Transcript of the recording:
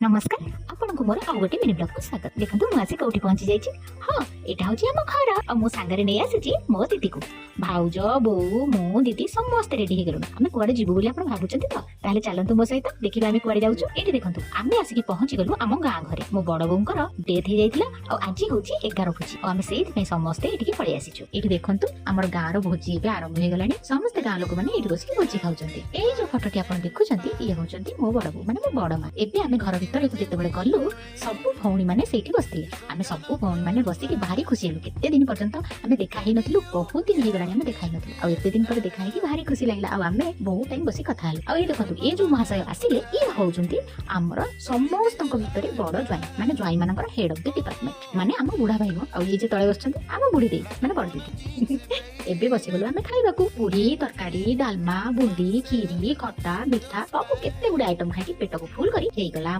ନମସ୍କାର, ଆପଣଙ୍କୁ ମୋର ଆଉ ଗୋଟେ ମିନି ବ୍ଲଗକୁ ସ୍ୱାଗତ। ଦେଖନ୍ତୁ, ମୁଁ ଆସି କୋଉଠି ପହଞ୍ଚି ଯାଇଛି। ହଁ, ଏଇଟା ହଉଛି ଆମ ଘର ଆଉ ମୁଁ ସାଙ୍ଗରେ ନେଇ ଆସିଛି ମୋ ଦିଦିକୁ। ଭାଉଜ, ବୋଉ, ମୁଁ, ଦିଦି ସମସ୍ତେ ରେଡି ହେଇଗଲୁଣି। ଆମେ କୁଆଡେ ଯିବୁ ବୋଲି ଆପଣ ଭାବୁଛନ୍ତି ତ? ତାହେଲେ ଚାଲନ୍ତୁ ମୋ ସହିତ, ଦେଖିବା ଆମେ କୁଆଡେ ଯାଉଛୁ। ଏଇଠି ଦେଖନ୍ତୁ, ଆମେ ଆସିକି ପହଞ୍ଚିଗଲୁ ଆମ ଗାଁ ଘରେ। ମୋ ବଡ ବୋଉଙ୍କର ଡେଥ୍ ହେଇଯାଇଥିଲା ଆଉ ଆଜି ହଉଛି 11 ଭୋଜି ଆଉ ଆମେ ସେଇଥିପାଇଁ ସମସ୍ତେ ଏଠିକି ପଳେଇ ଆସିଛୁ। ଏଇଠି ଦେଖନ୍ତୁ, ଆମର ଗାଁର ଭୋଜି ଏବେ ଆରମ୍ଭ ହେଇଗଲାଣି। ସମସ୍ତେ ଗାଁ ଲୋକମାନେ ଏଇଠି ବସିକି ଭୋଜି ଖାଉଛନ୍ତି। ଏଇ ଯୋଉ ଫଟୋଟି ଆପଣ ଦେଖୁଛନ୍ତି, ଇଏ ହଉଛନ୍ତି ମୋ ବଡ ବୋଉ, ମାନେ ମୋ ବଡ ମା। ଏବେ ଆମେ ଘର ଭିତରକୁ ଯେତେବେଳେ ଗଲୁ, ସବୁ ଭଉଣୀ ମାନେ ସେଇଠି ବସିଥିଲେ। ଆମେ ସବୁ ଭଉଣୀ ମାନେ ବସିକି ଭାରି ଖୁସି ହେଲୁ। କେତେ ଦିନ ପର୍ଯ୍ୟନ୍ତ ଆମେ ଦେଖା ହେଇନଥିଲୁ, ବହୁତ ଦିନ ହେଇଗଲାଣି ଆମେ ଦେଖା ହେଇନଥିଲୁ। ଆଉ ଏତେ ଦିନ ପରେ ଦେଖା ହେଇକି ଭାରି ଖୁସି ଲାଗିଲା ଆଉ ଆମେ ବହୁତ ଟାଇମ ବସି କଥା ହେଲୁ। ଆଉ ଏଇ ଦେଖନ୍ତୁ, ଏ ଯୋଉ ମହାଶୟ ଆସିଲେ, ଇଏ ହଉଛନ୍ତି ଆମର ସମସ୍ତଙ୍କ ଭିତରେ ବଡ ଜ୍ୱାଇଁ, ମାନେ ଜ୍ୱାଇଁ ମାନଙ୍କର ହେଡ୍ ଅଫ the department, ମାନେ ଆମ ବୁଢା ଭାଇ। ଆଉ ଇଏ ଯେ ତଳେ ବସିଛନ୍ତି, ଆମ ବୁଢୀ ଦେଇ, ମାନେ ବଡ ଦିଦି। ଏବେ ବସିଗଲୁ ଆମେ ଖାଇବାକୁ। ପୁରୀ, ତରକାରୀ, ଡାଲମା, ବୁନ୍ଦି, ଖିରି, ଖଟା, ମିଠା, ସବୁ କେତେ ଗୁଡେ ଆଇଟମ ଖାଇକି ପେଟକୁ ଫୁଲ କରି ହେଇଗଲା।